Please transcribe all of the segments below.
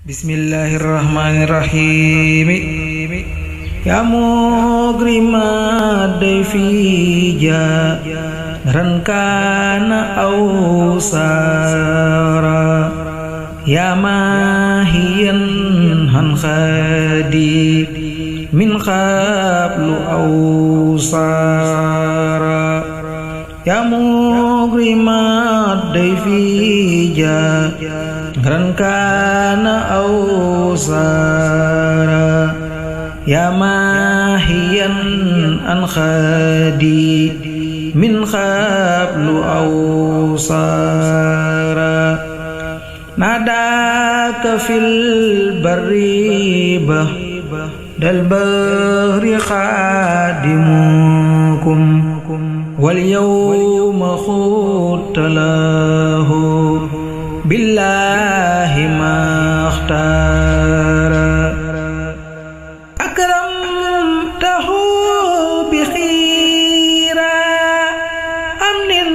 Bismillahirrahmanirrahim. Ya mugrima defija rankana awsara ya mahiyan han khadi min qablu awsara ya mugrima defija rankana awsara ya mahiyan an khadi min qablu awsara nadaka fil barri dal bahri khadimukum wal yawma khutalahu billahi makhtara akramtahu bi khira amnin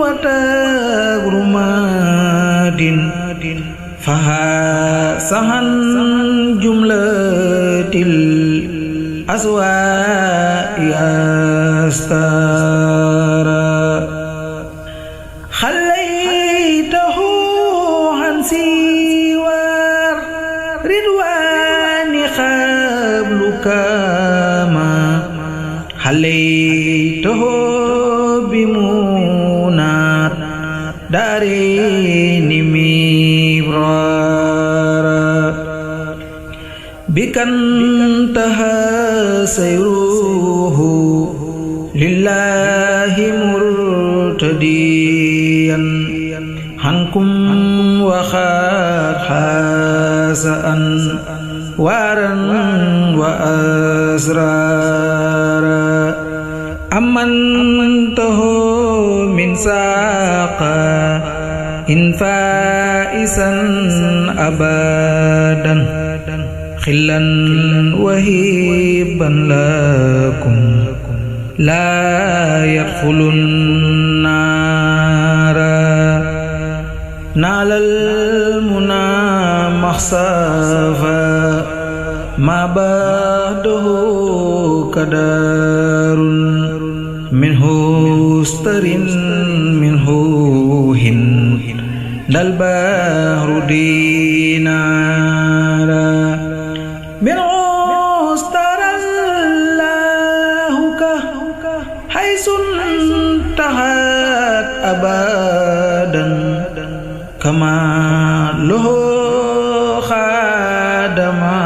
wa tagrumadin fahasahan jumlatil aswa'i astara siwar ridwani qablu kama halaytuhu bimunat darini mibrara bikan tahasayruhu lillahi murtadiyan hankum wa khasa'an waran wa asrara amantahu min saqa in fa'isan abadan khillan wahiban lakum la yadkhulun nara nalal muna mahsafa ma ba'dahu kadarun minhu starin minhu hin dal bahru dinara minhu starallahu ka haisun tahat abadan kama lahu khadama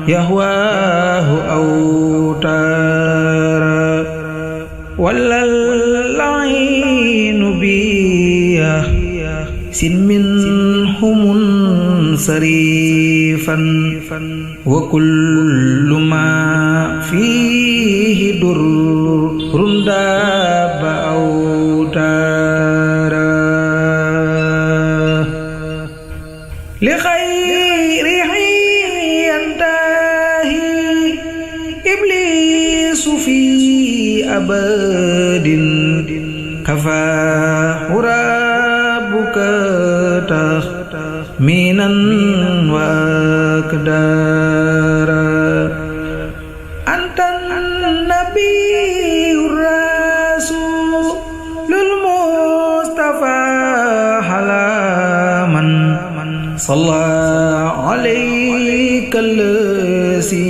yahwahu awtara wallalainu biyah sin minhumun sarifan wa kullu ma fihi durrun daba awtara li khayrihi yantahi iblisu fi abadin kafahu rabbuka tahminan wa akdara antan nabiyyur rasulul mustafa halaman salla alayka allasi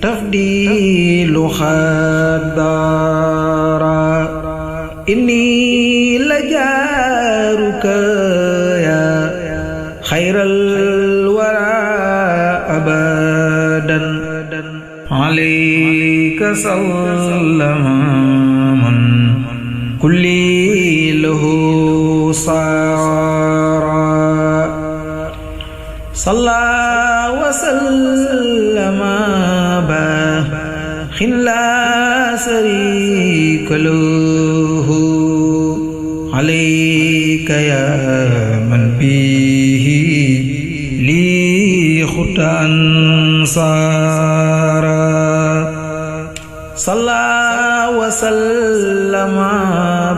tafdilu khaddara inni lajaruka ya khairal wara abadan alayka sallaman kulli lahu sara salla wa sallama bakhin la sharika lahu alayka ya man bihi li khutan sara salla wa sallama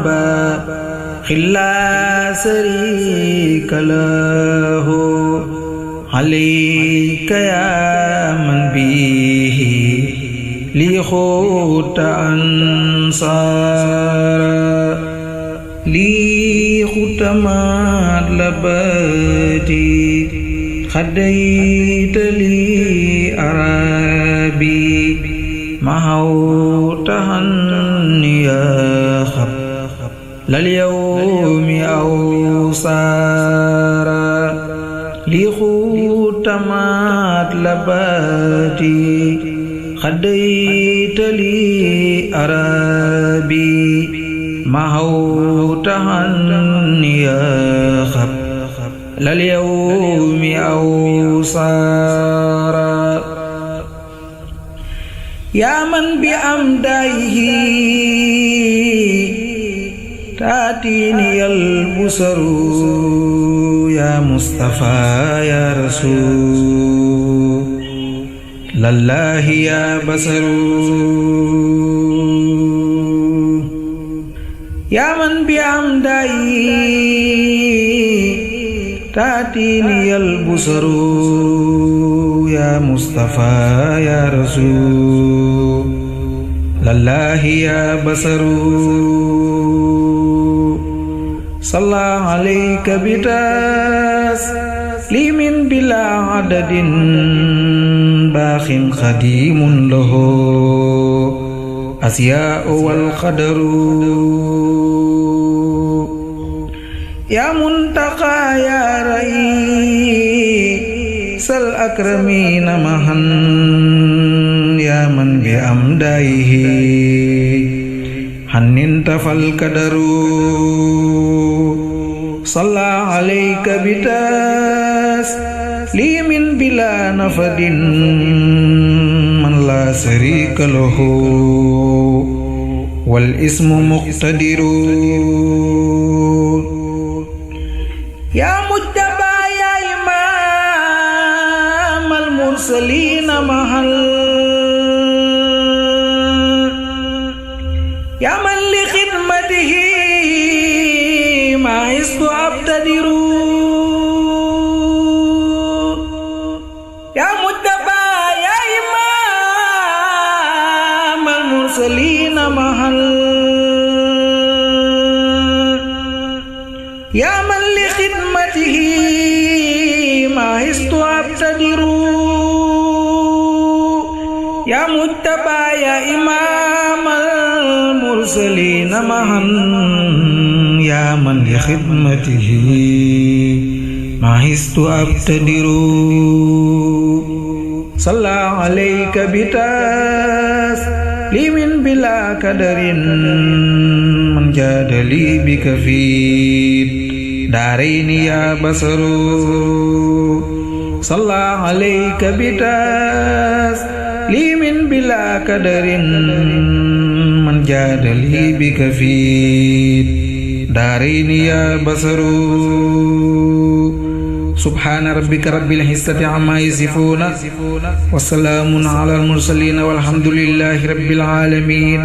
bakhin la sharika lahu عليك يا من به لي خدت أنصارا لي خدت مطلبتي خديت لي أرابي محوت عني يا خب لليوم أوصارا لي خدت مطلبتي خديت لي أرابي محوت عني يا خب لليوم أوصارا يا من بأمدائه تأتيني البصر يا مصطفى يا رسول لله يا بصر يا من بأمدائه تأتيني البصر يا مصطفى يا رسول لله يا بصر صلى عليك بتسليم بلا عدد باخ خديم له أسياء والقدر يا منتقى يا رئيس الأكرمين معا يا من بأمدائه حننت فالقدر صلى عليك بتسليم بلا نفد من لا شريك له والاسم مقتدر يا مجتبى يا إمام المرسلين محل يا من لخدمته ما عشت أبتدر يا مجتبى يا إمام المرسلين محل يا من لخدمته ما عشت أبتدر يا مجتبى يا إمام المرسلين معا يا من لخدمته ما عشت أبتدر صلى عليك بتسليم بلا قدر من جاد لي بك في دارين يا بصر صلى عليك بتسليم بلا قدر من جاد لي بك في دارين يا بصر سبحان ربك رب العزة عما يصفون وسلام على المرسلين والحمد لله رب العالمين